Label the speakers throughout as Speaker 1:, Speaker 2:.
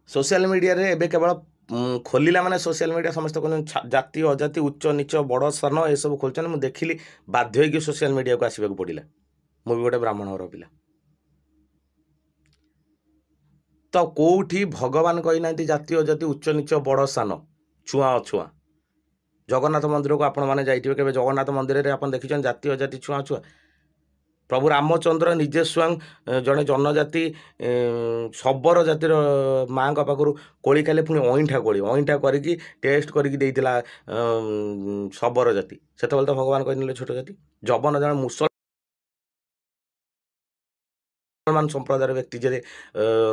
Speaker 1: Social ମିଡ଼ିଆରେ ଏବେ କେବଳ ଖୋଲିଲା ମାନେ ସୋସିଆଲ ମିଡ଼ିଆ ସମସ୍ତେ କହୁଛନ୍ତି ଜାତି ଅଜାତି, ଉଚ୍ଚ ନୀଚ, ବଡ଼ ସାନ ଏସବୁ ଖୋଲୁଛନ୍ତି। ମୁଁ ଦେଖିଲି, ବାଧ୍ୟ ହେଇକି ସୋସିଆଲ ମିଡ଼ିଆକୁ ଆସିବାକୁ ପଡ଼ିଲା। ମୁଁ ବି ଗୋଟେ ବ୍ରାହ୍ମଣ ଘର ପିଲା। ତ କେଉଁଠି ଭଗବାନ କହିନାହାନ୍ତି ଜାତି ଅଜାତି, ଉଚ୍ଚ ନୀଚ, ବଡ଼ ସାନ, ଛୁଆଁ ଅଛୁଆଁ। ଜଗନ୍ନାଥ ମନ୍ଦିରକୁ ଆପଣମାନେ ଯାଇଥିବେ କେବେ? ଜଗନ୍ନାଥ ମନ୍ଦିରରେ ଆପଣ ଦେଖିଛନ୍ତି ଜାତି ଅଜାତି, ଛୁଆଁ ଅଛୁଆଁ? ପ୍ରଭୁ ରାମଚନ୍ଦ୍ର ନିଜେ ସ୍ୱୟଂ ଜଣେ ଜନଜାତି ଶବର ଜାତିର ମାଆଙ୍କ ପାଖରୁ କୋଳି ଖାଇଲେ, ପୁଣି ଅଇଁଠା କୋଳି, ଅଇଁଠା କରିକି ଟେଷ୍ଟ କରିକି ଦେଇଥିଲା ଶବର ଜାତି। ସେତେବେଳେ ତ ଭଗବାନ କହିଥିଲେ ଛୋଟ ଜାତି। ଯବନ ଜଣେ ମୁସଲମାନ ସମ୍ପ୍ରଦାୟର ବ୍ୟକ୍ତି, ଯେ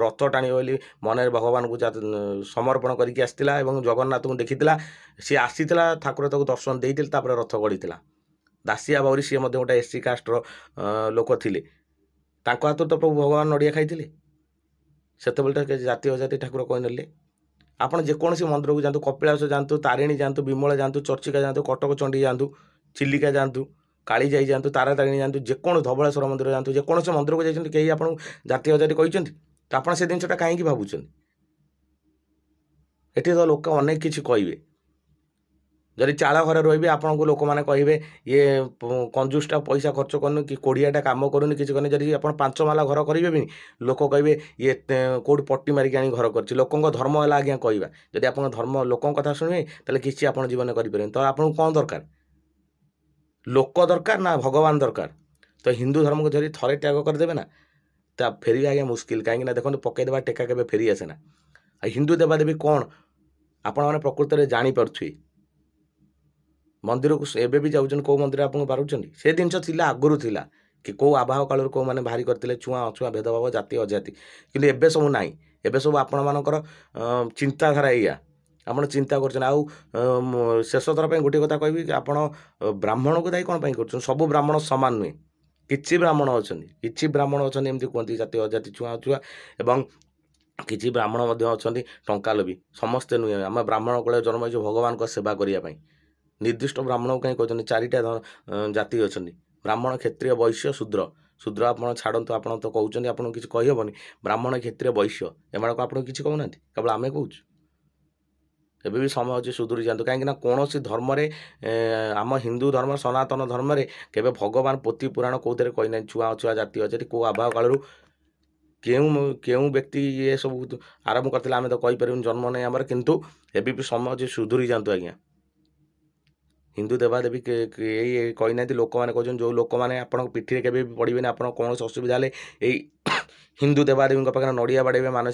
Speaker 1: ରଥ ଟାଣିବ ବୋଲି ମନରେ ଭଗବାନଙ୍କୁ ସମର୍ପଣ କରିକି ଆସିଥିଲା ଏବଂ ଜଗନ୍ନାଥଙ୍କୁ ଦେଖିଥିଲା। ସିଏ ଆସିଥିଲା, ଠାକୁର ତାକୁ ଦର୍ଶନ ଦେଇଥିଲେ, ତାପରେ ରଥ ଗଢ଼ିଥିଲା। ଦାସିଆ ବାଉରୀ, ସିଏ ମଧ୍ୟ ଗୋଟେ ଏସ୍ ସି କାଷ୍ଟର ଲୋକ ଥିଲେ। ତାଙ୍କ ହାତରୁ ତ ପ୍ରଭୁ ଭଗବାନ ନଡ଼ିଆ ଖାଇଥିଲେ। ସେତେବେଳେ ତ ଜାତି ଅଜାତି ଠାକୁର କହିନେଲେ। ଆପଣ ଯେକୌଣସି ମନ୍ଦିରକୁ ଯାଆନ୍ତୁ, କପିଳାସ ଯାଆନ୍ତୁ, ତାରିଣୀ ଯାଆନ୍ତୁ, ବିମଳା ଯାଆନ୍ତୁ, ଚର୍ଚ୍ଚିକା ଯାଆନ୍ତୁ, କଟକ ଚଣ୍ଡୀ ଯାଆନ୍ତୁ, ଚିଲିକା ଯାଆନ୍ତୁ, କାଳିଜାଇ ଯାଆନ୍ତୁ, ତାରାତାରିଣୀ ଯାଆନ୍ତୁ, ଯେକୌଣସି ଧବଳେଶ୍ୱର ମନ୍ଦିର ଯାଆନ୍ତୁ, ଯେକୌଣସି ମନ୍ଦିରକୁ ଯାଇଛନ୍ତି, କେହି ଆପଣଙ୍କୁ ଜାତି ଅଜାତି କହିଛନ୍ତି? ତ ଆପଣ ସେ ଜିନିଷଟା କାହିଁକି ଭାବୁଛନ୍ତି? ଏଠି ତ ଲୋକ ଅନେକ କିଛି କହିବେ। ଯଦି ଚାଳ ଘରେ ରହିବେ, ଆପଣଙ୍କୁ ଲୋକମାନେ କହିବେ ଇଏ କଞ୍ଜୁସଟା, ପଇସା ଖର୍ଚ୍ଚ କରୁନି କି କୋଡ଼ିଆଟା, କାମ କରୁନି, କିଛି କରୁନି। ଯଦି ଆପଣ 5 ମାଲା ଘର କରିବେ ବି, ଲୋକ କହିବେ ଇଏ କେଉଁଠି ପଟି ମାରିକି ଆଣି ଘର କରିଛି। ଲୋକଙ୍କ ଧର୍ମ ହେଲା ଆଜ୍ଞା କହିବା। ଯଦି ଆପଣଙ୍କ ଧର୍ମ ଲୋକଙ୍କ କଥା ଶୁଣିବେ, ତାହେଲେ କିଛି ଆପଣ ଜୀବନରେ କରିପାରିବେନି। ତ ଆପଣଙ୍କୁ କ'ଣ ଦରକାର? ଲୋକ ଦରକାର ନା ଭଗବାନ ଦରକାର? ତ ହିନ୍ଦୁ ଧର୍ମକୁ ଯଦି ଥରେ ତ୍ୟାଗ କରିଦେବେ ନା, ତା ଫେରିବା ଆଜ୍ଞା ମୁସ୍କିଲ। କାହିଁକି ନା ଦେଖନ୍ତୁ, ପକାଇଦେବା ଟେକା କେବେ ଫେରି ଆସେ ନା। ଆଉ ହିନ୍ଦୁ ଦେବାଦେବୀ କ'ଣ ଆପଣମାନେ ପ୍ରକୃତରେ ଜାଣିପାରୁଥିବେ। ମନ୍ଦିରକୁ ଏବେ ବି ଯାଉଛନ୍ତି, କେଉଁ ମନ୍ଦିର ଆପଣଙ୍କୁ ପାରୁଛନ୍ତି? ସେ ଜିନିଷ ଥିଲା, ଆଗରୁ ଥିଲା କି କେଉଁ ଆବାହ କାଳରୁ କେଉଁମାନେ ବାହାରି କରିଥିଲେ ଛୁଆଁ ଅଛୁଆଁ, ଭେଦଭାବ, ଜାତି ଅଜାତି। କିନ୍ତୁ ଏବେ ସବୁ ନାହିଁ। ଏବେ ସବୁ ଆପଣମାନଙ୍କର ଚିନ୍ତାଧାରା ଏଇଆ, ଆପଣ ଚିନ୍ତା କରୁଛନ୍ତି। ଆଉ ଶେଷ ଥର ପାଇଁ ଗୋଟିଏ କଥା କହିବି କି ଆପଣ ବ୍ରାହ୍ମଣକୁ ଦାୟୀ କ'ଣ ପାଇଁ କରୁଛନ୍ତି? ସବୁ ବ୍ରାହ୍ମଣ ସମାନ ନୁହେଁ। କିଛି ବ୍ରାହ୍ମଣ ଅଛନ୍ତି, କିଛି ବ୍ରାହ୍ମଣ ଅଛନ୍ତି ଏମିତି କୁହନ୍ତି ଜାତି ଅଜାତି, ଛୁଆଁ ଅଛୁଆଁ, ଏବଂ କିଛି ବ୍ରାହ୍ମଣ ମଧ୍ୟ ଅଛନ୍ତି ଟଙ୍କା ଲୋଭି। ସମସ୍ତେ ନୁହେଁ। ଆମେ ବ୍ରାହ୍ମଣ କୂଳରେ ଜନ୍ମ ହେଇଛୁ ଭଗବାନଙ୍କ ସେବା କରିବା ପାଇଁ। ନିର୍ଦ୍ଦିଷ୍ଟ ବ୍ରାହ୍ମଣକୁ କାହିଁ କହୁଛନ୍ତି? 4ଟା ଜାତି ଅଛନ୍ତି, ବ୍ରାହ୍ମଣ, କ୍ଷତ୍ରିୟ, ବୈଶ୍ୟ, ଶୂଦ୍ର। ଶୂଦ୍ର ଆପଣ ଛାଡ଼ନ୍ତୁ, ଆପଣ ତ କହୁଛନ୍ତି, ଆପଣଙ୍କୁ କିଛି କହିହେବନି। ବ୍ରାହ୍ମଣ, କ୍ଷତ୍ରିୟ, ବୈଶ୍ୟ, ଏମାନଙ୍କୁ ଆପଣଙ୍କୁ କିଛି କହୁନାହାନ୍ତି, କେବଳ ଆମେ କହୁଛୁ। ଏବେ ବି ସମୟ ଅଛି, ସୁଧୁରି ଯାଆନ୍ତୁ। କାହିଁକିନା କୌଣସି ଧର୍ମରେ, ଆମ ହିନ୍ଦୁ ଧର୍ମ ସନାତନ ଧର୍ମରେ କେବେ ଭଗବାନ ପୋଥି ପୁରାଣ କେଉଁଥିରେ କହିନାହିଁ ଛୁଆଁ ଅଛୁଆଁ, ଜାତି ଅଜାତି। କେଉଁ ଆବାହ କାଳରୁ କେଉଁ କେଉଁ ବ୍ୟକ୍ତି ଏସବୁ ଆରମ୍ଭ କରିଥିଲେ, ଆମେ ତ କହିପାରିବୁନି, ଜନ୍ମ ନାହିଁ ଆମର। କିନ୍ତୁ ଏବେ ବି ସମୟ ଅଛି, ସୁଧୁରି ଯାଆନ୍ତୁ ଆଜ୍ଞା। ହିନ୍ଦୁ ଦେବାଦେବୀ ଏଇ କହିନାହାନ୍ତି, ଲୋକମାନେ କହୁଛନ୍ତି। ଯେଉଁ ଲୋକମାନେ ଆପଣଙ୍କ ପିଠିରେ କେବେ ବି ପଡ଼ିବେନି, ଆପଣ କୌଣସି ଅସୁବିଧା ହେଲେ ଏଇ ହିନ୍ଦୁ ଦେବାଦେବୀଙ୍କ ପାଖରେ ନଡ଼ିଆ ବାଡ଼େଇବେ, ମାନସିକ